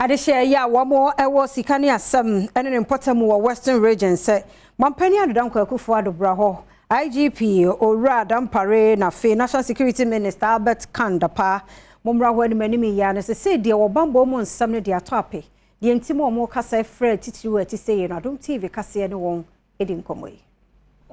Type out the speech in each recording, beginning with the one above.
Adehyɛ yi a wɔn wɔ sika ne asɛm ne ne mpɔtam wɔ Western Region sɛ Mampanin Addo Dankwa Akufo-Addo bra hɔ, IGP Owura Dampare na afei National Security Minister Albert Kan Dapaah mommra hɔ anim anim yi ara no sesei deɛ wɔ bammɔ mu nsɛm no de atɔ ape deɛ nti ma wɔn kasa frɛ titiriw a ɛte sɛ yei no Adom TV kaseɛ ne wɔn di nkɔmmɔ yi.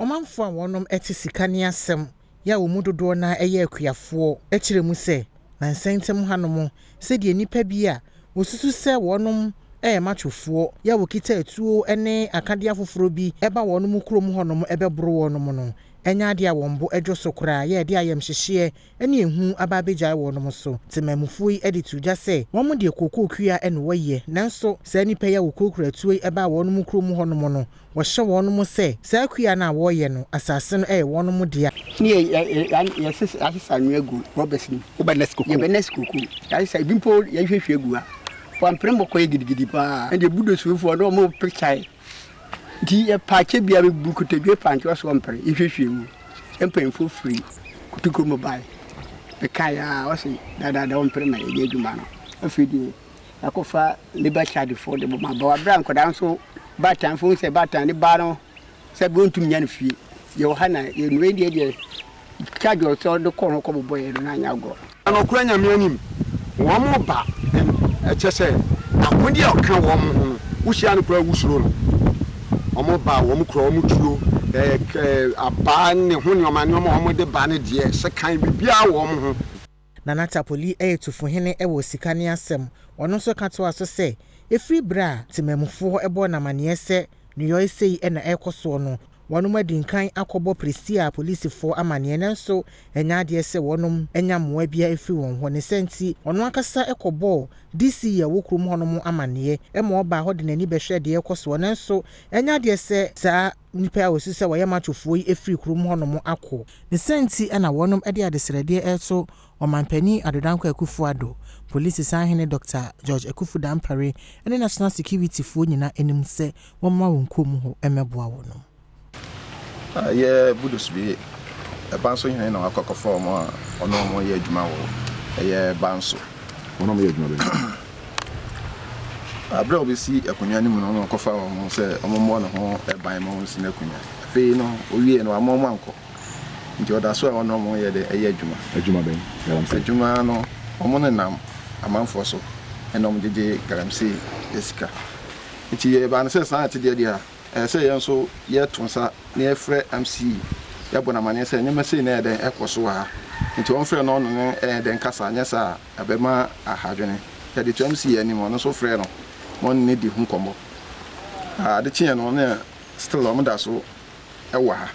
Ɔmanfoɔ a wɔnom te sika ne asɛm yɛ a wɔn mu dodoɔ no ara yɛ akuafoɔ kyerɛ mu sɛ, nansa ntam hanom sɛdeɛ nnipa bi a wɔsusu sɛ wɔnom yɛ matwofoɔ yɛ a wɔkita atuo ne akadeɛ afoforɔ bi ba wɔnom kurom hɔnom bɛboro wɔnom no nyɛ adeɛ a wɔn bo dwo so koraa yɛ ɛde ayamhyehyeɛ ne ehu aba abɛgyae wɔnom so. Temanmufoɔ yi de too dwa sɛ wɔn deɛ kookoo kua na wɔyɛ nanso saa nnipa yi a wɔkurakura atuo yi baa wɔnom kurom hɔnom no Wɔhyɛ wɔnom sɛ, saa kua no a wɔreyɛ no, asase no yɛ wɔnom dea. Ne yɛ yɛasesa anwea agu rɔbɛs no mu. Wobɛnɛs koko. Yɛbɛnɛs koko. Yɛasesa ebi mpo yɛhwehwɛ agu ha. Wampere mbɔkɔ yɛ gidigidi paa. Ɛnde budosufoɔ no wɔn pekyae. Nti yɛpa kyɛ bia bɛbu nkotodwe pa nkyɛ ɔso ɔmpere yɛhwehwɛ mu. Yɛn mpanyinfoɔ firi kutukurom mu bae. Bɛkae a ɔse dadaada ɔmpere ma yɛnyɛ adwuma no. Afei deɛ Yɛakɔfa labour charge foɔ de bɔ ma ba berɛ a nkwadaa nso baatan fo sɛ baatan ne ba no sɛ bi ɔntumi nya no fie yɛwɔ ha na yɛnue deɛ deɛ charge ɔsɛ ɔde kɔ ho kɔbobɔ yɛ no na anyɛ agorɔ. Nɔkorɛ Nyame anim, wɔn ba kyɛ sɛ akodeɛ a ɔka wɔn ho no, wohyia no koraa wosuro no. Wɔn ba, wɔn kura wɔn tuo, abaa ne ho nneɛma nneɛma a wɔde ba no deɛ, sekan, biribiara wɔ wɔn ho. Nana Tapoli yɛ tufohene wɔ sika ne asɛm. Ɔno nso ka toaa so sɛ, ɛfiri berɛ a temanmufoɔ bɔɔ no amaneɛ sɛ nneyɔeɛ sei na ɛrekɔ soɔ no, wɔnom adi nkan akɔbɔ Prestea apolisifoɔ amaneɛ nanso ɛnyɛ adeɛ sɛ wɔnom anya mmoa biara firi wɔn hɔ. Ne saa nti, ɔno ankasa kɔbɔɔ DC a ɔwɔ kurom hɔnom amaneɛ ma ɔbaa hɔ de n'ani bɛhwɛɛ deɛ ɛrekɔ soɔ nanso ɛnyɛ adeɛ sɛ saa nnipa a wɔsusu sɛ wɔyɛ machofoɔ yi afiri kurom hɔnom akɔ. Ne saa nti na wɔnom de adesrɛdeɛ reto Ɔmanpanin Addo Dankwa Akuffo Addo, Polisi Sanhene Dɔkta George Akuffo Dampare ne National Security foɔ nyina anim sɛ wɔmma wɔn kurom hɔ mmɛboa wɔnom. Ɛyɛ Budus bi Banso hene na wakɔ akɔfa wɔn a ɔne wɔn yɛ adwuma wɔ ɛyɛ Banso. Wɔn a wɔyɛ adwuma bɛn? Bere a ɔbɛsi akonnwa no mu no, ɔna ɔkɔfa wɔn sɛ wɔmmɔ ne ho ban ma wɔnsi no akonnwa. Afei no, owiee no, wamma wɔn ankɔ. Nti ɔda so a ɔne wɔn yɛ dɛ ɛyɛ adwuma. Adwuma bɛn? Galamsey. Adwuma no, wɔnenam amanfoɔ so na wɔgyegye galamsey sika. Nti yɛbaa no sɛ saa na ɛte deɛ deɛ a, Ɛsɛ sɛ yɛn nso yɛto nsa na yɛfrɛ MC, yɛbɔ no amanneɛ sɛ nneɛma sei na ɛyɛ dɛn ɛkɔ so wɔ ha. Nti wɔmfrɛ no ɔno ne ɛyɛ dɛn kasa, anyɛ saa a ɛbɛma aha adwene. Yɛde to MC anim, ɔno nso frɛ no ma ɔne no di ho nkɔmmɔ. Ade kyeeɛ no, na still wɔda so wɔ ha.